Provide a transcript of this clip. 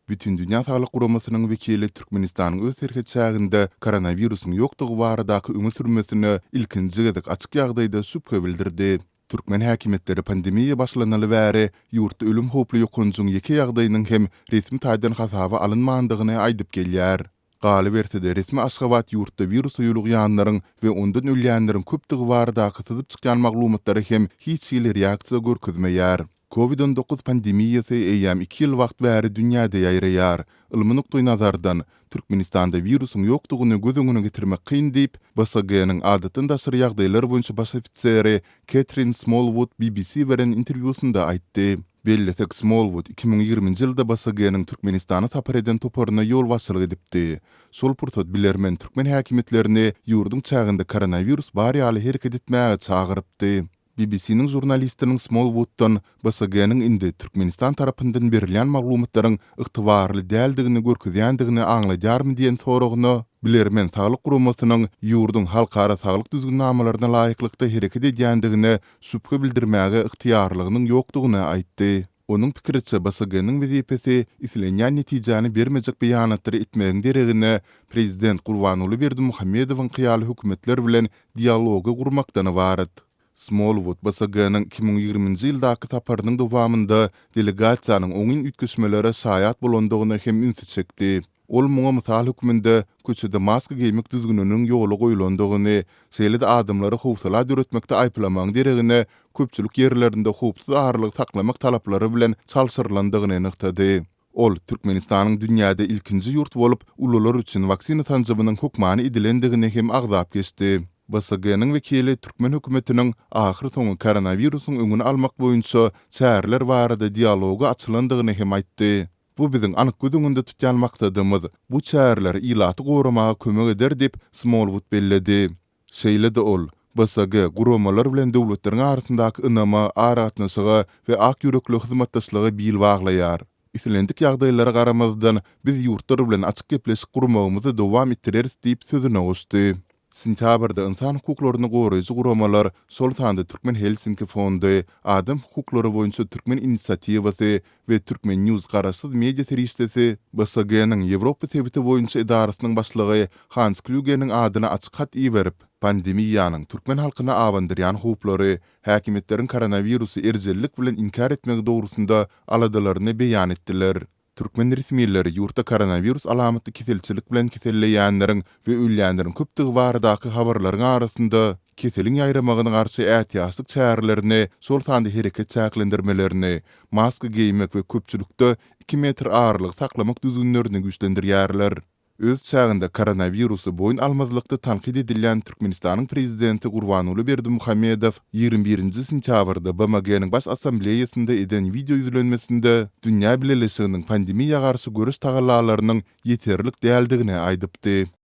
Bütindünýä Saglyk Guramasynyň wekili Türkmenistanyň öz serhet çäginde koronawirusyň ýokdugy baradaky öňe sürmesine ilkinji gezek açyk ýagdaýda şübhe bildirdi. Türkmen häkimiýetleri pandemiýa başlanaly bäri ýurtda ölüm howply ýokanjyň ýeke ýagdaýynyň hem resmi taýdan hasaba alynmandygyny aýdyp gelýär. Galyberse-de, resmi Aşgabat ýurtda wirusa ýolugýanlaryň we ondan ölýänleriň köpdügi baradaky syzyp çykýan maglumatlara hem hiç hili reaksiýa görkezmeýär. Covid 19 pandemiýasy eýýäm iki ýyl wagt bäri dünýäde ýaýraýar. Ylmy nukdaýnazardan, Türkmenistanda wirusyň ýokdugyny göz öňüne getirmek kyn diýip, BSG-niň adatdan daşary ýagdaýlar boýunça baş ofiseri Ketrin Smolwud BBC beren interwýusynda aýtdy. Bellesek, Smolwud 2020-nji ýylda BSG-niň Türkmenistana sapar eden toparyna ýolbaşçylyk edipdi. Şol pursat bilermen türkmen häkimiýetlerini ýurduň çäginde koronawirus bar ýaly hereket etmäge çagyrypdy. BBC-niň žurnalistiniň Smolwuddan BSG-niň indi Türkmenistan tarapyndan berilýän maglumatlaryň ygtybarly däldigini görkezýändigini aňladýarmy diýen soragyna, bilermen saglyk guramasynyň ýurduň halkara saglyk düzgünnamalaryna laýyklykda hereket edýändigine şübhe bildirmäge ygtyýarlygynyň ýokdugyny aýtdy. Onuň pikiriçe, BSG-niň wezipesi islenýän netijäni bermejek beýanatlary etmegiň deregine, prezident Gurbanguly Berdimuhamedowyňky ýaly hökümetler bilen dialogy gurmakdan ybarat. Smolwud BSG-niň 2020-nji ýyldaky saparynyň dowamynda delegasiýanyň oňyn üýtgeşmelere şaýat bolandygyna hem ünsi çekdi. Ol muňa mysal hökmünde köçede maska geýmek düzgüniniň ýola goýlandygyny, şeýle-de adamlary howsala döretmekde aýyplamagyň deregine köpçülik ýerlerinde howpsuz aralygy saklamak talaplary bilen çalşyrylandygyny nygtady. Ol Türkmenistanyň dünýäde ilkinji ýurt bolup, ulular üçin waksina sanjymynyň hökmany edilendigini hem agzap geçdi. BSG-niň wekili türkmen hökümetiniň ahyrsoňy koronawirusyň öňüni almak boýunça çäreler barada dialoga açylandygyny hem aýtdy. Bu biziň anyk göz öňünde tutýan maksadymyz. Bu çäreler ilaty goramaga kömek eder diýip, Smolwud belledi. Şeýle-de ol, BSG guramalar bilen döwletleriň arasyndaky ynama, aragatnaşyga we ak ýürekli hyzmatdaşlyga bil baglaýar. Islendik ýagdaýlara garamazdan, biz ýurtlar bilen açyk gepleşik gurmagymyzy dowam etdireris diýip sözüne goşdy. Sentýabrda ynsan hukuklaryny goraýjy guramalar, şol sanda Türkmen Helsinki fondy, Adam hukuklary boýunça Türkmen inisiatiwasy we Turkmen News garaşsyz media serişdesi BSG-niň Ýewropa sebiti boýunça edarasynyň başlygy Hans Klýugeniň adyna açyk hat iberip, pandemiýanyň türkmen halkyna abandyrýan howplary, häkimiýetleriň koronawirusy erjellik bilen inkär etmegi dogrusynda aladalaryny beýan etdiler. Türkmen resmileri ýurtda koronawirus alamatly keselçilik bilen keselleýänleriň we ölýänleriň köpdügi baradaky habarlaryň arasynda, keseliň ýaýramagyna garşy ätiýaçlyk çärelerini, şol sanda hereket çäklendirmelerini, maska geýmek we köpçülikde iki metr aralygy saklamak düzgünlerini güýçlendirýärler. Öz çäginde koronawirusy boýun almazlykda tankyt edilýän Türkmenistanyň prezidenti Gurbanguly Berdimuhamedow 21-nji sentýabrda BMG-niň Baş Assambleýasynda eden wideo ýüzlenmesinde dünýä bileleşiginiň pandemiýa garşy göreş tagallalarynyň ýeterlik däldigini aýdypdy.